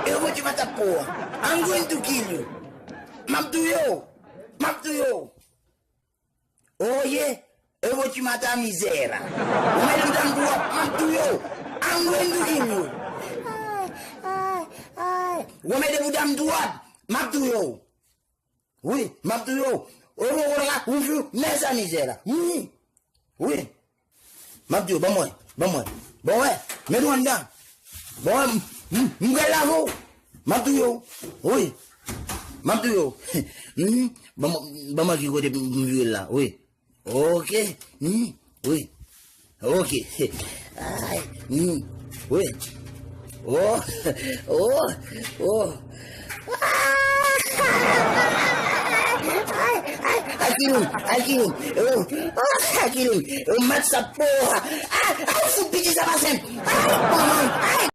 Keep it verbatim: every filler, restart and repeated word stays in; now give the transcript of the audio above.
Eu vou te matar, porra. I'm going to kill you. M ap touye w. M ap touye w. Oye, eu vou te matar, miséria. Ou mete bouda m dwòt, m ap touye w. I'm going to kill you. Ou mete bouda m dwòt, m ap touye w. Wi, m ap touye w. Ou poko la, ou fi, mèsi a mizè la. Wi. Wi. M ap touye w, ban mwen, ban mwen. Ban mwen, met w anndan. Ban mwen, m, m, m pral lave w. M ap touye w. Wi. M ap touye w. Mhm. Ban mwen, ban mwen ki kote m, m vire l la. Wi. Ok. Mhm. Wi. Ok. Ay. Mhm. Wi. Oh. Oh. Oh. Ay, ay, ay, kill him, ay, kill him. Oh, oh, ay, kill him. Oh, mat sa, porra. Ay, ay, fout piti sa pase. Ay, manman, ay.